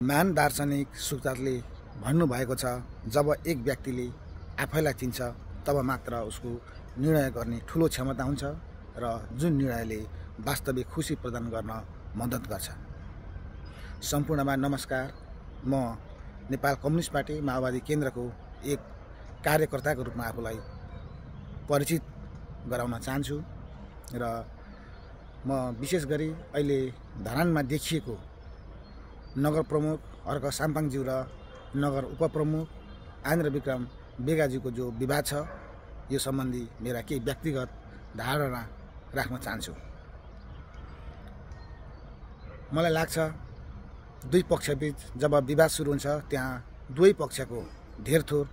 महान दार्शनिक सुकरातले भन्नुभएको छ, जब एक व्यक्तिले आफैलाई चिन्छ तब मात्र उसको निर्णय गर्ने ठुलो क्षमता हुन्छ र जुन निर्णयले वास्तविक खुसी प्रदान गर्न मद्दत गर्छ। सम्पूर्णमा नमस्कार। म नेपाल कम्युनिस्ट पार्टी माओवादी केन्द्रको एक कार्यकर्ताको रूपमा आफूलाई परिचित गराउन चाहन्छु र म विशेष गरी अहिले धरानमा देखिएको नगर प्रमुख अर्क साम्पाङज्यू र नगर उपप्रमुख आन्द्र विक्रम बेगाज्यूको जो विवाद छ, यो सम्बन्धी मेरा केही व्यक्तिगत धारणा राख्न चाहन्छु। मलाई लाग्छ दुई पक्षबीच जब विवाद सुरु हुन्छ त्यहाँ दुवै पक्षको धेरथोर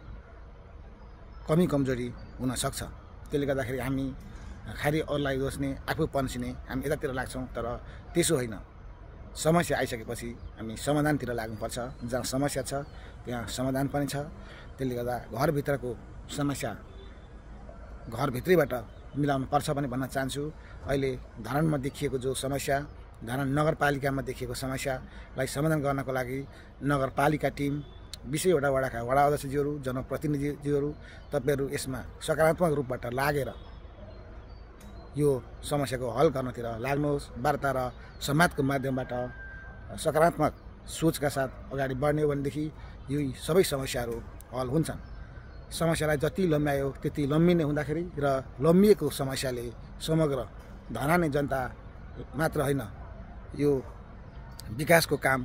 कमी कमजोरी हुन सक्छ। त्यसले गर्दाखेरि हामी खाली अरूलाई दोस्ने आफू पन्सिने हामी यतातिर लाग्छौँ, तर त्यसो होइन। समस्या आइसकेपछि हामी समाधानतिर लाग्नुपर्छ। जहाँ समस्या छ त्यहाँ समाधान पनि छ। त्यसले गर्दा घरभित्रको समस्या घरभित्रैबाट मिलाउनु पर्छ पनि भन्न चाहन्छु। अहिले धरानमा देखिएको जो समस्या, धरान नगरपालिकामा देखिएको समस्यालाई समाधान गर्नको लागि नगरपालिका टिम 20वटा वडाका वडा अध्यक्षज्यूहरू, जनप्रतिनिधिज्यूहरू, तपाईहरू यसमा सकारात्मक रूपबाट लागेर यो समस्याको हल गर्नतिर लाग्नुहोस्। वार्ता र संवादको माध्यमबाट सकारात्मक सोचका साथ अगाडि बढ्ने हो भनेदेखि यी सबै समस्याहरू हल हुन्छन्। समस्यालाई जति लम्ब्यायो त्यति लम्बिने हुँदाखेरि र लम्बिएको समस्याले समग्र धराने जनता मात्र होइन, यो विकासको काम,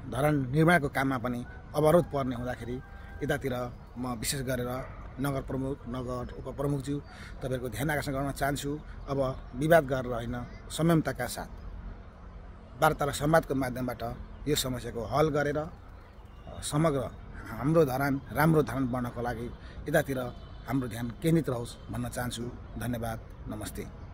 धरान निर्माणको काममा पनि अवरोध पर्ने हुँदाखेरि यतातिर म विशेष गरेर नगर प्रमुख, नगर उपप्रमुखज्यू तपाईहरुको ध्यान आकर्षण गर्न चाहन्छु। अब विवाद गरेर होइन, संयमताका साथ वार्ता र संवादको माध्यमबाट यो समस्याको हल गरेर समग्र हाम्रो धरान राम्रो धरान बन्नको लागि यतातिर हाम्रो ध्यान केन्द्रित रहोस् भन्न चाहन्छु। धन्यवाद। नमस्ते।